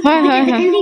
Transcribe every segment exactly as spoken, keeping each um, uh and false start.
ᱦᱳᱭ, ᱦᱳᱭ, ᱦᱳᱭ᱾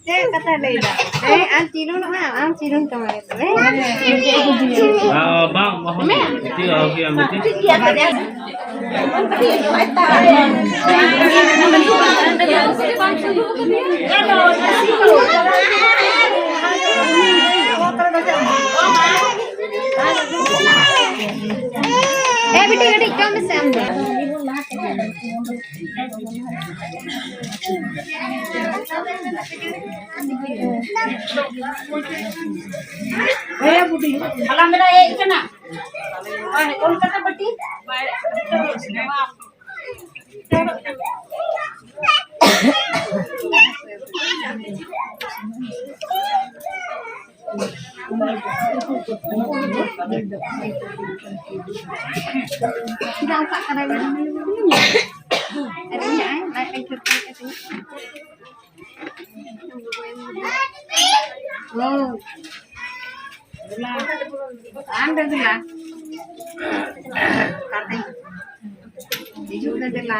ᱪᱮᱫ ᱠᱟᱛᱷᱟ ᱞᱟᱹᱭ ᱫᱟ? ᱦᱮᱸ, ᱟᱢ ᱪᱤᱨᱩᱱᱚᱜ ᱢᱮ, ᱟᱢ ᱪᱤᱨᱩᱱ ᱛᱟᱢᱟ ᱱᱤᱛᱚᱜ, ᱦᱮᱸ? ᱵᱟᱝ, ᱵᱟᱝ, ᱵᱟᱝ, ᱪᱮᱫ ᱦᱚᱸ ᱵᱟᱝ, ᱪᱮᱫ? ᱮ ᱵᱤᱴᱤ, ᱠᱟᱹᱴᱤᱡ ᱡᱚᱢ ᱢᱮᱥᱮ ᱟᱢ ᱫᱚ᱾ ᱦᱟᱞᱟᱝ ᱢᱮ, ᱦᱮᱡ ᱠᱟᱱᱟ᱾ ᱚᱱᱮ ᱠᱳᱞᱠᱟᱛᱟ ᱵᱟᱹᱴᱤ᱾ ᱦᱩᱸ᱾ ᱫᱮᱞᱟ᱾ ᱟᱢ ᱫᱚ ᱫᱮᱞᱟ᱾ ᱠᱟᱛᱮ᱾ ᱦᱤᱡᱩᱜ ᱢᱮ ᱫᱮᱞᱟ᱾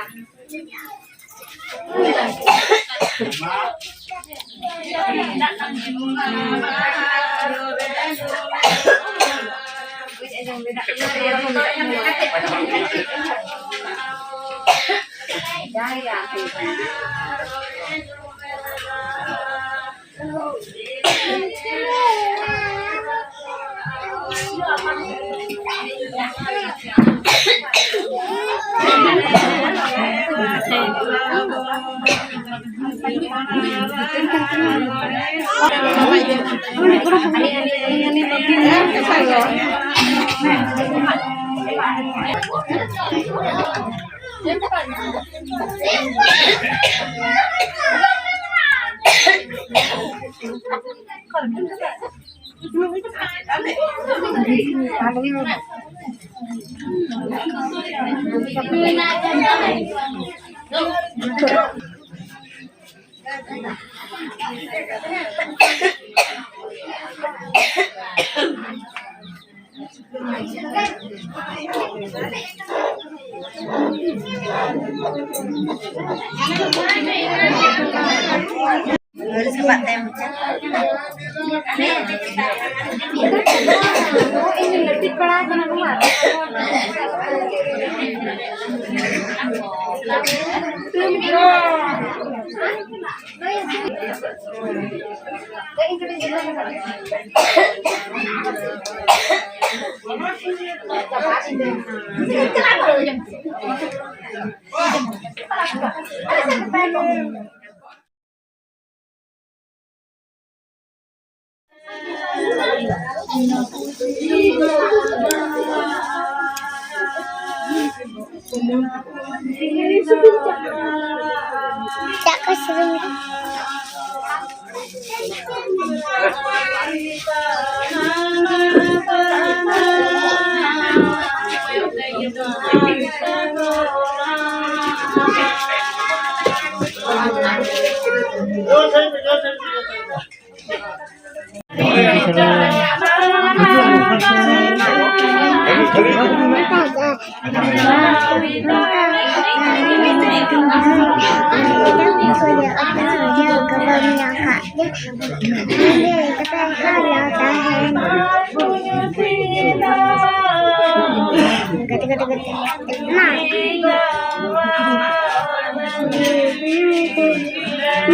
ᱢᱟ᱾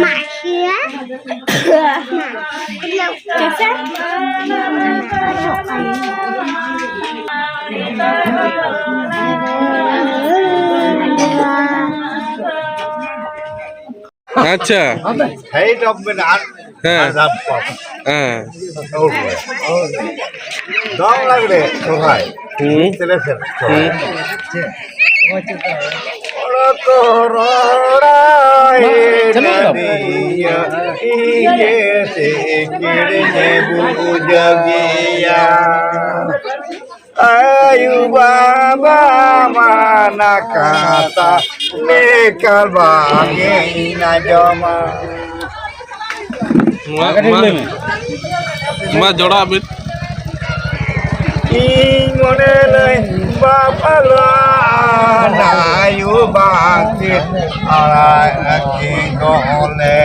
ᱢᱟᱥᱤ᱾ ᱢᱟ᱾ ᱠᱮᱥᱮ? ᱟᱪᱪᱷᱟ᱾ ᱦᱮᱸ᱾ ᱟᱨ ᱫᱷᱟᱯ ᱯᱟᱯ᱾ ᱦᱮᱸ᱾ ᱫᱚᱝ ᱞᱟᱜᱽᱲᱮ ᱥᱚᱨᱦᱟᱭ᱾ ᱦᱩᱸ᱾ ᱛᱮᱞᱮ ᱥᱮ ᱥᱚᱨᱦᱟᱭ᱾ ᱦᱩᱸ᱾ ᱦᱚᱲ ᱠᱚ ᱨᱚᱲᱟ ᱢᱟ, ᱪᱟᱹᱞᱩ ᱠᱮᱫᱟ᱾ ᱤᱧ ᱜᱮ ᱥᱤᱠᱲᱤᱧ ᱵᱩᱡᱷᱟᱹᱣ ᱜᱮᱭᱟ᱾ ᱟᱭᱳ ᱵᱟᱵᱟ ᱢᱟᱱᱟ ᱠᱟᱛᱷᱟ ᱞᱮᱠᱟ ᱵᱟᱝ ᱤᱧ ᱟᱸᱡᱚᱢᱟ᱾ ᱢᱟ, ᱢᱟ, ᱢᱟ ᱡᱚᱲᱟᱣ ᱵᱤᱱ᱾ ᱤᱧ ᱢᱚᱱᱮ ᱞᱟᱹᱭ ᱵᱟᱯᱞᱟ ᱟᱭᱳ ᱵᱟᱝ ᱠᱤᱱ ᱟᱲᱟᱜ ᱟᱹᱠᱤᱱ ᱫᱚᱞᱮ᱾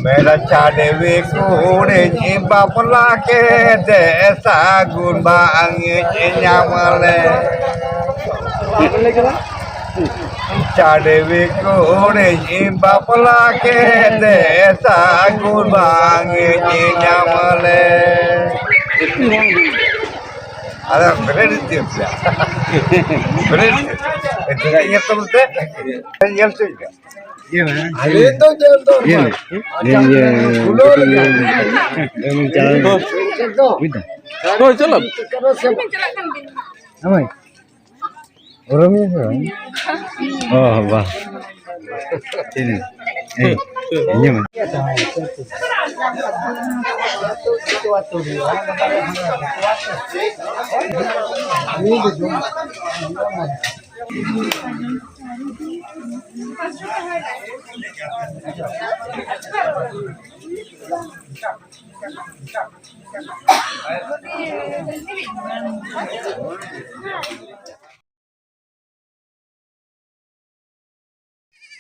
ᱢᱮᱱᱟ ᱪᱟᱰᱣᱤ ᱠᱩᱲᱤᱧ ᱵᱟᱯᱞᱟ ᱠᱮᱫᱮ ᱥᱟᱹᱜᱩᱱ ᱵᱟᱝ ᱤᱧ ᱧᱟᱢ ᱞᱮ᱾ ᱪᱟᱰᱣᱤ ᱠᱩᱲᱤᱧ ᱵᱟᱯᱞᱟ ᱠᱮᱫᱮ ᱥᱟᱹᱜᱩᱱ ᱵᱟᱝ ᱤᱧ ᱧᱟᱢ ᱞᱮ᱾ ᱟᱫᱚ ᱵᱨᱮᱰ ᱤᱫᱤ ᱯᱮᱭᱟ᱾ ᱵᱨᱮᱰ ᱤᱫᱤ᱾ ᱧᱮᱞ ᱛᱟᱵᱚᱱ ᱯᱮ᱾ ᱧᱮᱞ ᱦᱚᱪᱚᱭ ᱯᱮ᱾ ᱟᱞᱮ ᱫᱚ ᱧᱮᱞ ᱫᱚ ᱤᱭᱟᱹ ᱵᱟᱝ᱾ ᱤᱭᱟᱹ, ᱤᱭᱟᱹ, ᱠᱷᱩᱞᱟᱹᱣ ᱞᱮᱠᱟ᱾ ᱵᱩᱡᱽ ᱫᱟ? ᱦᱳᱭ, ᱪᱟᱞᱟᱜ᱾ ᱦᱳᱭ᱾ ᱚᱨᱚᱢᱤᱭᱟᱹ ᱥᱮ ᱵᱟᱝ? ᱚ, ᱵᱟᱦ᱾ ᱴᱷᱤᱠ ᱜᱮᱭᱟ᱾ ᱦᱮᱸ, ᱤᱧᱟᱹᱜ ᱢᱮ᱾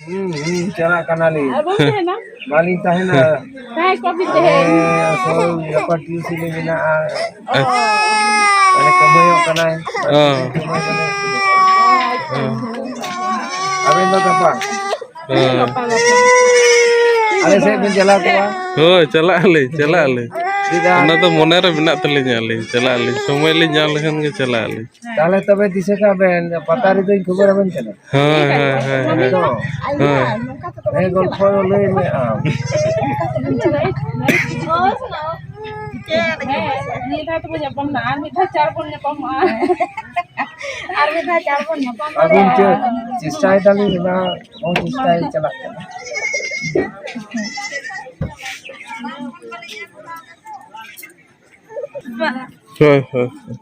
ᱦᱩᱸ, ᱦᱩᱸ, ᱪᱟᱞᱟᱜ ᱠᱟᱱᱟᱞᱤᱧ᱾ ᱟᱨ ᱵᱟᱝ ᱛᱟᱦᱮᱱᱟ? ᱵᱟᱞᱤᱧ ᱛᱟᱦᱮᱱᱟ᱾ ᱛᱟᱦᱮᱸ ᱠᱚᱜ ᱵᱤᱱ ᱛᱟᱦᱮᱸᱫ᱾ ᱦᱮᱸ, ᱟᱥᱚᱞ ᱜᱟᱯᱟ ᱴᱤᱭᱩᱥᱤᱱᱤ ᱢᱮᱱᱟᱜᱼᱟ᱾ ᱟᱪᱪᱷᱟ᱾ ᱢᱟᱱᱮ ᱠᱟᱹᱢᱦᱟᱹᱭᱚᱜ ᱠᱟᱱᱟᱭ᱾ ᱚ᱾ ᱟᱵᱮᱱ ᱫᱚ ᱜᱟᱯᱟ? ᱦᱮᱸ᱾ ᱜᱟᱯᱟ, ᱜᱟᱯᱟ᱾ ᱟᱞᱮ ᱥᱮᱫ ᱵᱮᱱ ᱪᱟᱞᱟᱣ ᱠᱚᱜᱼᱟ? ᱦᱳᱭ, ᱪᱟᱞᱟᱜ ᱟᱞᱮ, ᱪᱟᱞᱟᱜ ᱟᱞᱮ᱾ ᱚᱱᱟ ᱫᱚ ᱢᱚᱱᱮ ᱨᱮ ᱢᱮᱱᱟᱜ ᱛᱟᱹᱞᱤᱧᱟ, ᱟᱹᱞᱤᱧ ᱪᱟᱞᱟᱜ ᱟᱹᱞᱤᱧ, ᱥᱚᱢᱚᱭ ᱞᱤᱧ ᱧᱟᱢ ᱞᱮᱠᱷᱟᱱ ᱜᱮ ᱪᱟᱞᱟᱜ ᱟᱹᱞᱤᱧ᱾ ᱛᱟᱦᱞᱮ ᱛᱚᱵᱮ ᱫᱤᱥᱟᱹ ᱠᱟᱜ ᱵᱮᱱ, ᱯᱟᱛᱟ ᱨᱮᱫᱚᱧ ᱠᱷᱚᱵᱚᱨ ᱟᱵᱮᱱ ᱠᱟᱱᱟ᱾ ᱦᱳᱭ, ᱦᱳᱭ, ᱦᱳᱭ, ᱦᱳᱭ᱾ ᱛᱚ, ᱦᱳᱭ᱾ ᱦᱮᱸ, ᱜᱚᱞᱯᱷᱚ ᱞᱟᱹᱭ ᱢᱮ ᱟᱢ᱾ ᱱᱤᱭᱟᱹ ᱫᱷᱟᱣ ᱛᱮᱵᱚᱱ ᱧᱟᱯᱟᱢ ᱱᱟ, ᱟᱨ ᱢᱤᱫ ᱫᱷᱟᱣ ᱪᱟᱬ ᱵᱚᱱ ᱧᱟᱯᱟᱢᱚᱜᱼᱟ᱾ ᱟᱨ ᱢᱤᱫ ᱫᱷᱟᱣ ᱪᱟᱬ ᱵᱚᱱ ᱧᱟᱯᱟᱢ ᱟᱹᱵᱤᱱ ᱪᱮᱫ ᱫᱟᱲᱮᱭᱟᱜᱼᱟ᱾ ᱪᱮᱥᱴᱟᱭ ᱫᱟᱞᱤᱧ, ᱚᱱᱟ ᱦᱚᱸ ᱪᱮᱥᱴᱟᱭ ᱪᱟᱞᱟᱜ ᱠᱟᱱᱟ᱾ ᱦᱳᱭ, ᱦᱳᱭ, ᱦᱳᱭ᱾